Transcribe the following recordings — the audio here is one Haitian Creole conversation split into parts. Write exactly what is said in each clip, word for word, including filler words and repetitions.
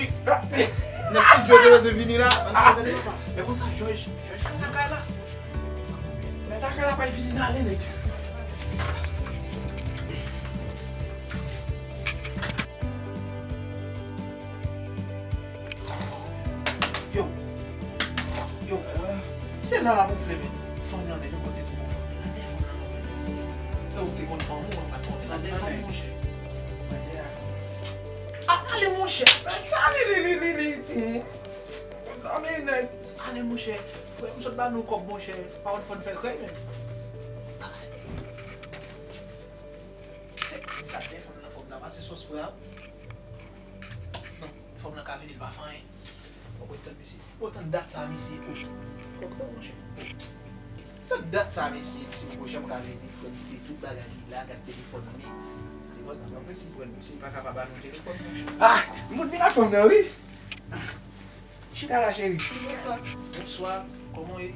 Jòj. Nan estidyo te bezwen vini la. Men konsa, Jòj, Jòj fè lakay la. Men lakay la pa vini nan ale, nèg. Yo. Yo. Se la la pou fle, men. Fanm nan, men, nou kote tou, fanm nan. Gade fanm nan, non, fanm nan. Sa ou te konn fanm ou, an pa t konn fanm nan, nèg. Gade fanm, monchè. Gade a. A, ale, monchè. Sa, li, li, li, li, li. Hmm. Non, men, nèg. Ale, monchè. Frè m sot ba nou kòb, monchè. Pa konn fò n fè krèy, men. Se, sa, gade fanm nan, fanm nan, pase sòs, frè. Non, fanm nan ka vini, l pa fè anyen. Mwen tann misye. Mwen tann dat sa, misye. O, kòk tan, monchè. Tann dat sa, misye, misye poko janm ka vini, frè, kite tout bagay li la, gad telefòn li. Telefòn nan pa presi, frè, misye pa ka pa ba nou telefòn, monchè. Ah, m fout vin ak fanm nan, wi. Chita la, cheri. Bonswa. Bonswa, kòman w ye?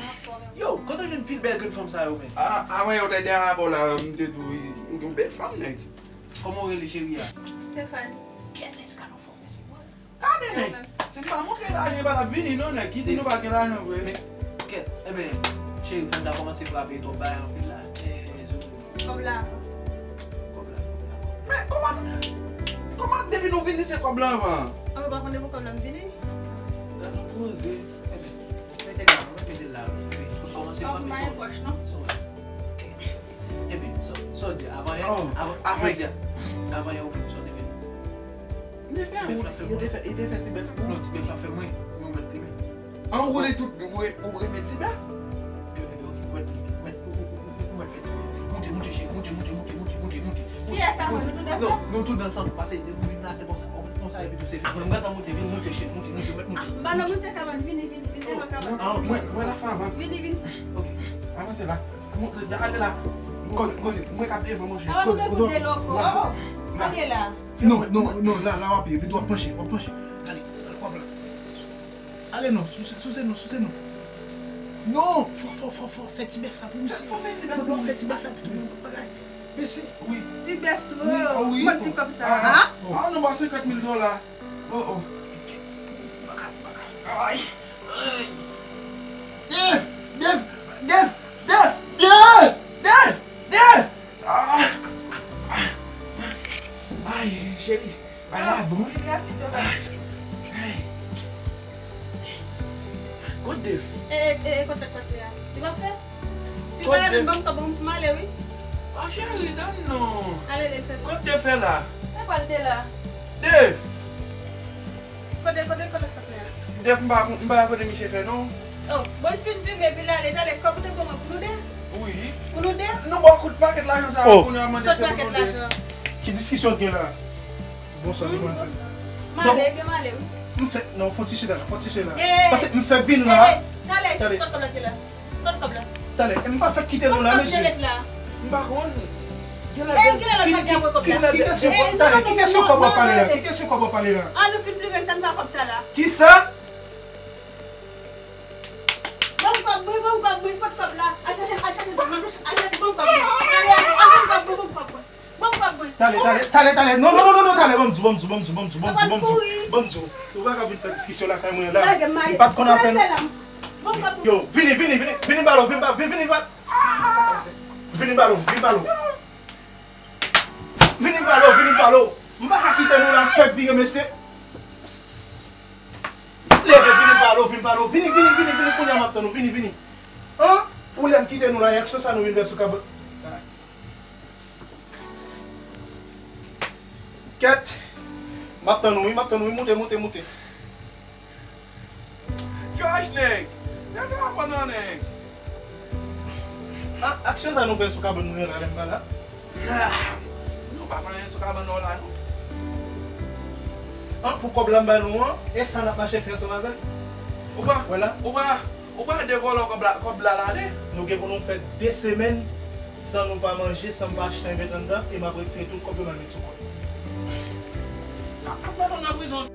Anfòm, e ou? Yo, kote w jwenn pil bèl grenn fanm sa yo, menm? Ah, avan yè w te dèyè avè w la, m te tou, m gen yon bèl fanm, nèg. Kòman w rele, cheri a? Stephanie. Kèt, mesye, gade yon fanm, mesye, mwen. Gade, nèg. Si m pa montre lajan, li pa t ap vini, non, nèg. Ki di nou pa gen lajan, vre. Men, kèt, enben, cheri, fò n ta kòmanse frape twòp bagay anpil la. Eh, eh, eh, kòb la. Kòb la, kòb la, kòb la. Men, kòman, kòman depi nou vini, se kòb la anvan? An, ou pa konn depi kòb la m vini? Gade yon koze. Enben, mete la, mete la, wi. Pou kòmanse frape twòp. Kòb pa gen pòch, non? Sou mwen. Ok. Enben, sa, sa w di, avan yè, avan, avan yè, avan yè, ou menm, sa w te vin. Li te fè, li te fè, li te fè ti bèf pou ou. Non, ti bèf la fè mwen, mwen mèt plimen. An, ou rele tout, ou re-, ou renmen ti bèf? Yo, ebyen, ok, ou mèt plimen, ou mèt, ou, ou, ou, ou, ou mèt fè ti bèf. Moute, moute, cheri, moute, moute, moute. Kiyès sa, mwen, nou tout ansanm? Non, nou tout ansanm, paske depi w vin la, se konsa, konsa, epi tou se fini. Mwen, mwen, mwen, mwen, mwen la fè avan. Vini, vini. Ok. Avanse la. Mwen, ale la. Mwen, mwen, mwen ka devan, monchè. Avan nou te koute loko. Oh, oh. Ale la. Non, non, non, la, la w ap ye, epi w ap panche, w ap panche. Ale, ale, w ap la. Ale non, souse, souse nou, souse nou. Non, fò, fò, fò, fò, fè ti bèf la pou misye. Fò fè ti bèf pou misye. Fò fè ti bèf la pou tout moun, bagay. Mesye, wi. Ti bèf tou. Wi, oh, wi. Mwen di kòb sa, ah, ah. Ah, non, pa senkant mil dola. Oh, oh. Baka, baka. Ay, ay. Dèf, dèf, dèf, dèf, dèf, dèf, dèf. Ah. Ay, cheri. Ala bon. Ay. Kot Dave? E, e, e, Kote Dev? Ban m kòb mwen pou m ale, wi. Ah, cheri, tann non. Ale, Dev, fè. Kote Dev fè la? E pa l te la. Dev! Kote, kote, kote, kote a? Dev, m pa, m pa kote misye fè, non. Oh, bon, fin filme, epi l ale, talè, kòb ou te ban mwen pou nou de? Wi. Pou nou de? Nou ba w kout pakèt lajan sa a, oh, kounye a mande se pou nou de. Kote pakèt lajan? Ki diskisyon gen la? Bonswa, hmm, bonswa. M ale, ebyen m ale, wi. M fè, non, fò ti chita la, fò ti chita la. Eh, paske m fè vin la. Eh, talè, talè. Kote kòb la ki la? Kote kòb la? Talè, m pa fè kite nou la, mesye. Kote kòb la? M pa konn. Gen la, eh, gen la, ki, ki, ki, ki kesyon kòb, talè, ki kesyon kòb w ap pale la? Ki kesyon kòb w ap pale la? An nou fin plimen, sa n pa kòb sa la. Kisa? Ban m kòb mwen, ban m kòb mwen, kot kòb la? Al chache, al chache, al chache, ban m kòb mwen. Ale, ale, al ban m kòb mwen, ban m kòb mwen. Ban m kòb mwen. Talè, talè, talè, talè. Non, non, non, non, non, talè. Ban m di w, ban m di w, ban m di w, ban m di w, ban m di w, ban m di w, ban m di w. Ou pa ka vin fè diskisyon lakay mwen la. Ou pa ka vin fè la. Ban m kòb mwen. Yo, vini, vini, vini, vini ba l, vini ba, vini, vini ba. Vini ba l, vini ba l. Vini ba l, vini ba l. M pa ka kite nou la, fèk vire, mesye. Leve, vini ba l, vini ba l. Vini, vini, vini, vini, kounye a m ap tann ou, vini, vini. An? Ou lè m kite nou la, e aksyon sa nou vin fè sou kabann. Kèt. M ap tann ou, wi, m ap tann ou, wi, moute, moute, moute. Josh, nèg! Gade w ap pran nan nèg! A, aksyon sa nou fè sou kabann mwen an la, lè m pa la? Ah! Nou pa fè anyen sou kabann nan la, non. An, pou kòb la m ba nou an, e sa n ap mache fè ansanm avè l? Ou pa, wè la? Ou pa, ou pa de vòlò kòb la, kòb la, la ale? Nou gen pou nou fè de semèn san nou pa manje, san m pa achte anyen anndan, e m ap retire tout kòb yo, m al met sou kont. Ap, ap met nou nan prizon.